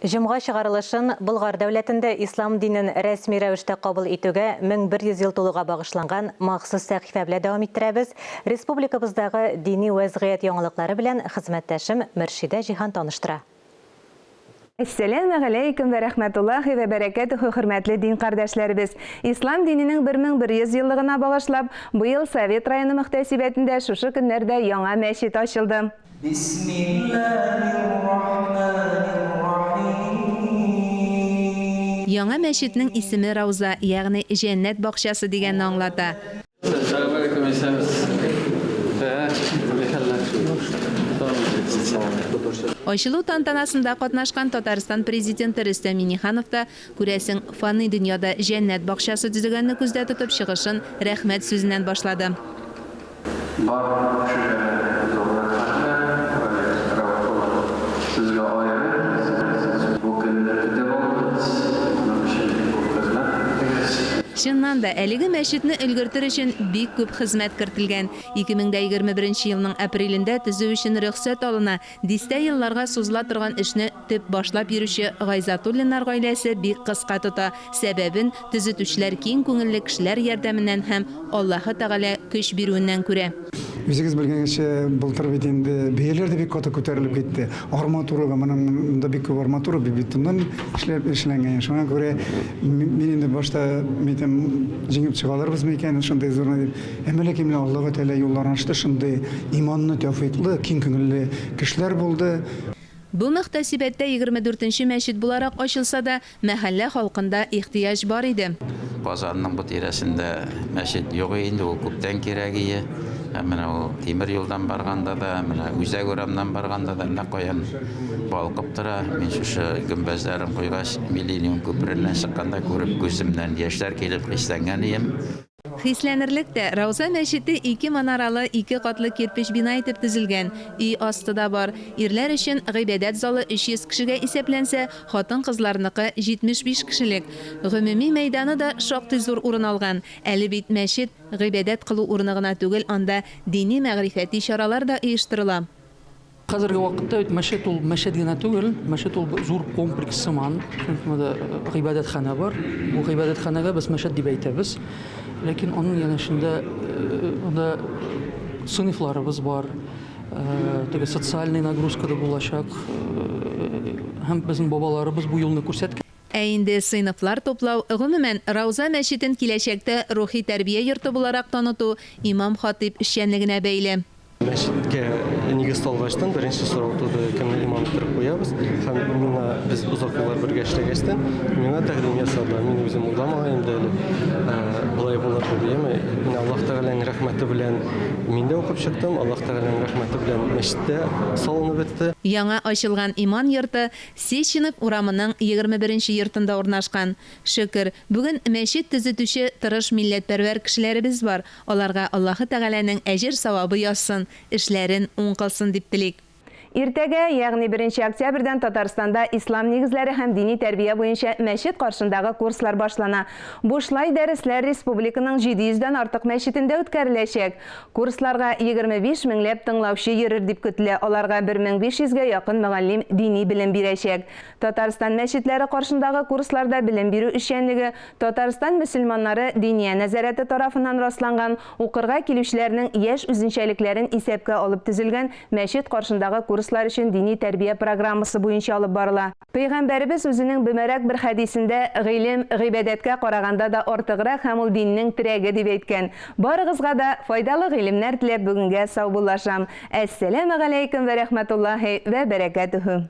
Җомга чыгарылышын Болгар дәүләтендә ислам динен рәсми рәвештә кабул итүгә 1100 ел тулуга багышланган махсус сәхифә белән дәвам иттерәбез. Республикабыздагы дини вәзгыять яңалыклары белән хезмәттәшем Мөршидә Җиһан таныштыра. Әссәләмегаләйкүм вә рәхмәтуллаһи вә бәрәкәтүһү хөрмәтле дин кардәшләребез! Ислам диненең 1100 еллыгына багышлап, быел Совет районы мөхтәсибәтендә шушы көннәрдә яңа мәчет ачылды. Бисмиллаһир-рахманир-рахим. Яңа мәчетнең исеме Рауза, ягъни җәннәт бакчасы дигәнне аңлата. Сәлам исәнмесез. Ачылу тантанасында катнашкан Татарстан Президенты Рөстәм Миңнеханов та, күрәсең, фани дөньяда җәннәт бакчасы төзегәнне күздә тотып чыгышын рәхмәт сүзеннән башлады. Бар кешегә дә зур рәхмәтләр, Ралиф Рәүф улы. Сезгә аерым, сез бу көнне көтеп алдыгыз, моның өчен бик күп хезмәт иттегез. Чыннан да, әлеге мәчетне өлгертер өчен бик күп хезмәт кертелгән. 2021 нче елның апрелендә төзү өчен рөхсәт алына, Дистә елларга сузыла торган эшне төп башлап йөрүче Гайзатуллиннар гаиләсе бик кыска тота, сәбәбен, төзетүчеләр киң күңелле кешеләр ярдәменнән һәм Аллаһы Тәгалә көч бирүеннән күрә. Үзегез белгәнчә, былтыр бит инде бәяләр дә бик каты күтәрелеп китте. Арматурага, моның монда бик күп арматура бетоннан эшләп эшләнгән. Шуңа күрә мин инде башта, мин әйтәм, җиңеп чыга алырбызмы икән шундый зурны дип. Әмма ләкин менә Аллаһы Тәгалә юлларын ачты, шундый иманлы, тәүфыйклы, киң күңелле кешеләр булды. Бу мөхтәсибәттә 24 нче мәчет буларак ачылса да, мәхәллә халкында ихтыяҗ бар иде. Казанның бу тирәсендә мәчет юк инде, ул күптән кирәк ие. Һәм менә ул тимер юлдан барганда да, менә үзәк урамнан барганда да әллә каян балкып тора. Мин шушы гөмбәзләрен куйгач, Миллениум күпереннән чыкканда күреп, күземнән яшьләр килеп хисләнгән ием. Хисләнерлек тә, Рауза мәчете ике манаралы, ике катлы кирпеч бина итеп төзелгән, өй асты да бар. Ирләр өчен гыйбадәт залы 300 кешегә исәпләнсә, хатын-кызларныкы, 75 кешелек. Гомуми мәйданы да шактый зур урын алган. Әле бит мәчет, гыйбадәт кылу урыны гына түгел, анда дини-мәгърифәти чаралар да оештырыла. Хәзерге вакытта бит мәчет ул мәчет генә түгел, мәчет ул зур комплекс сыман. Чөнки монда э, гыйбадәтханә бар. Бу гыйбадәтханәгә без мәчет дип әйтәбез. Ләкин аның янәшендә э, монда сыйныфларыбыз бар. Э, теге социальный нагрузка да булачак. Һәм безнең бабаларыбыз бу юлны күрсәткән. Ә инде сыйныфлар туплау, гомумән, Рауза мәчетен киләчәктә рухи тәрбия йорты буларак таныту имам-хатыйп эшчәнлегенә бәйле. Мәчеткә нигез салгачтан беренче сорау туды, кемне имам иттереп куябыз? Һәм миңа, без озак еллар бергә эшләгәчтен, миңа тәкъдим ясадылар. Мин үзем уйламаган идем дә әле, болай булыр дип, яме. Менә Аллаһ Тәгаләнең рәхмәте белән мин дә укып чыктым, Аллаһ Тәгаләнең рәхмәте белән мәчет тә салынып бетте. Яңа ачылган иман йорты Сеченов урамының 21 нче йортында урнашкан. Шөкер, бүген мәчет төзетүче тырыш милләтпәрвәр кешеләребез бар. Аларга Аллаһы Тәгаләнең әҗер-савабы язсын, эшләрен уң кылсын дип телик. Иртәгә, ягъни беренче октябрьдән Татарстанда ислам нигезләре һәм дини тәрбия буенча мәчет каршындагы курслар башлана. Бушлай дәресләр республиканың 700 дән артык мәчетендә үткәреләчәк. Курсларга 25 меңләп тыңлаучы йөрер дип көтелә, аларга 1500 гә якын мөгаллим дини белем бирәчәк. Татарстан мәчетләре каршындагы курсларда белем бирү эшчәнлеге Татарстан мөселманнары Диния нәзарәте тарафыннан расланган, укырга килүчеләрнең яшь үзенчәлекләрен исәпкә алып төзелгән мәчет каршындагы курслар өчен дини тәрбия программасы буенча алып барыла. Пәйгамбәребез үзенең бөмәрәк бер хәдисендә, Гыйлем, гыйбадәткә караганда да артыграк һәм ул диннең терәге, дип әйткән. Барыгызга да файдалы гыйлемнәр теләп бүгенгә саубуллашам. Әссәләмегаләйкем вә рәхмәтуллаһи вә бәрәкәтүһү.